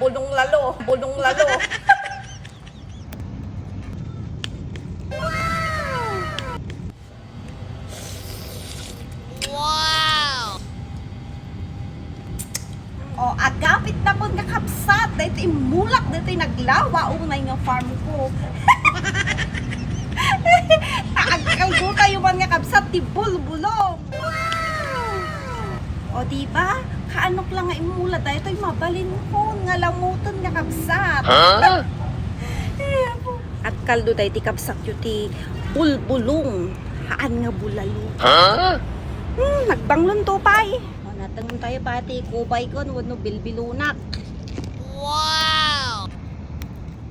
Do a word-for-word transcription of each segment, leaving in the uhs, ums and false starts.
Bulong lalo, bulong lalo. Wow! O, agapit na pon nga kabsat. Daytoy mulak, daytoy naglawa, unay nga farm ko. Agkaldo tayo man nga kabsat, ti bulbulong. Wow! O, di ba? Kaanok lang nga imula, daytoy mabalin ko nga lamuton nga kabsat. Huh? Agkaldo daytoy kabsat yo ti bulbulong. Haan nga bulalo. Huh? Hmm, nagbanglon to pay. O, nateng tayo pati kubay ko, wenno bilbilonak. Wow!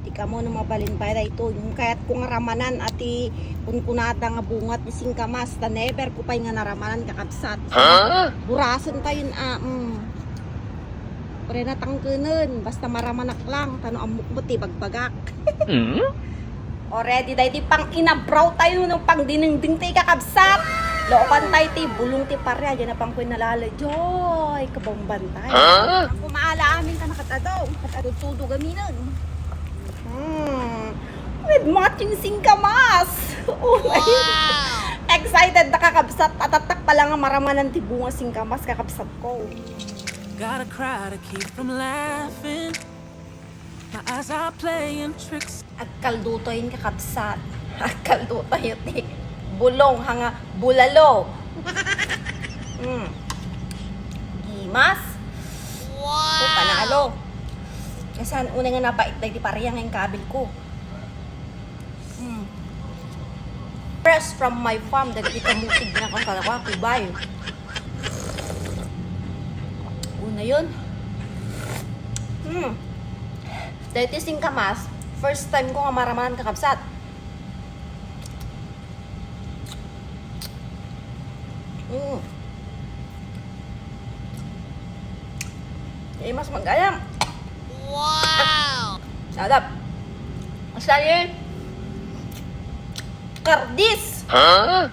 Ti kamo no mabalin pay daytoy. Yung kayat ko nga ramanan, ati kunkunada nga bunga ti singkamas, ta never ko pay nga naramanan, kakabsat. Huh? Burasen tayo, ah, mm. Pre na tangkenen, basta maramanak lang, tano ammok mo ti bagbagak. Mm? Already, daydi pang inabraw tayo no pang dinengdeng ti kakabsat. Lookan tayo ti bulong ti paria, diyan na pang kuy nalala. Joy, kabamban tayo. Huh? Ang kumaala amin ka nakatado, nakatado-todo gaminen. Hmm. With matching singkamas. Oh my God. Wow! Excited na kakabsat. Atatak pala nga maramanan ti bunga singkamas, kakabsat ko. Gotta cry to keep from laughing. My eyes are playing tricks. Agkaldo tayo, kakabsat. Agkaldo tayo ti bulong, hanga bulalo. Mm. Gimas. Wow! O, panalo. Kasi unay nga napait tayo ti paria nga inkabil ko. Hmm. Fresh from my farm, dagiti kamutig na kang kalawa, kubay. Una yun. Hmm. Dahil ti singkamas, first time ko nga maramanan, kakabsat. Mm. Eh, mas magayam. Wow! Sarap. Asali, kardis. Huh?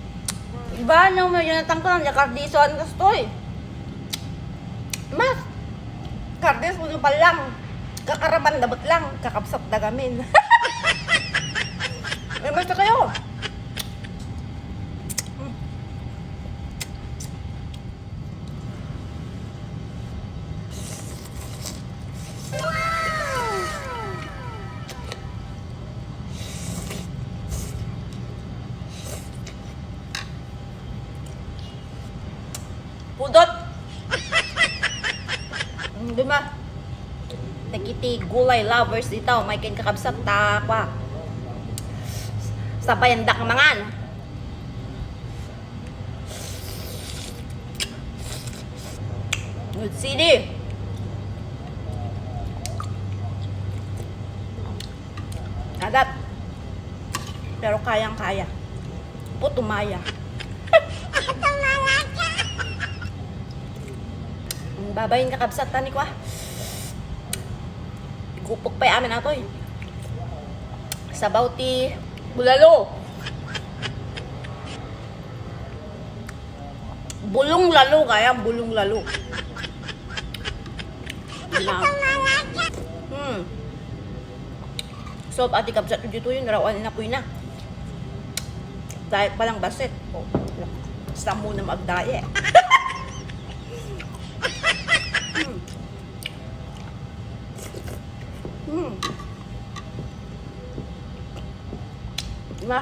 Iba, no, medyo natangkalan, ya kardiso, ang gusto eh. Mas, kardis, uno pa lang. Kakaraman, dapat lang. Kakabsat da gamin. May gusto kayo? Pudot! Hindi ma. Dagiti gulay lovers dito, may ken kakabsat ta, kwa. Sabayan da ka mangan. Good sili. Adat. Pero kayang-kaya. Putumaya. Ang babayin kakabsat, tani ko ah. Igupok pa yung amin ato eh. Sabaw ti bulalo. Bulong lalo, kaya bulong lalo. Gina- Hmm. So, ati kabsat dito yun, rawan na po na. Diet pa lang basit. Oh, basta muna mag-diet. Hmm. Hmm. Diba?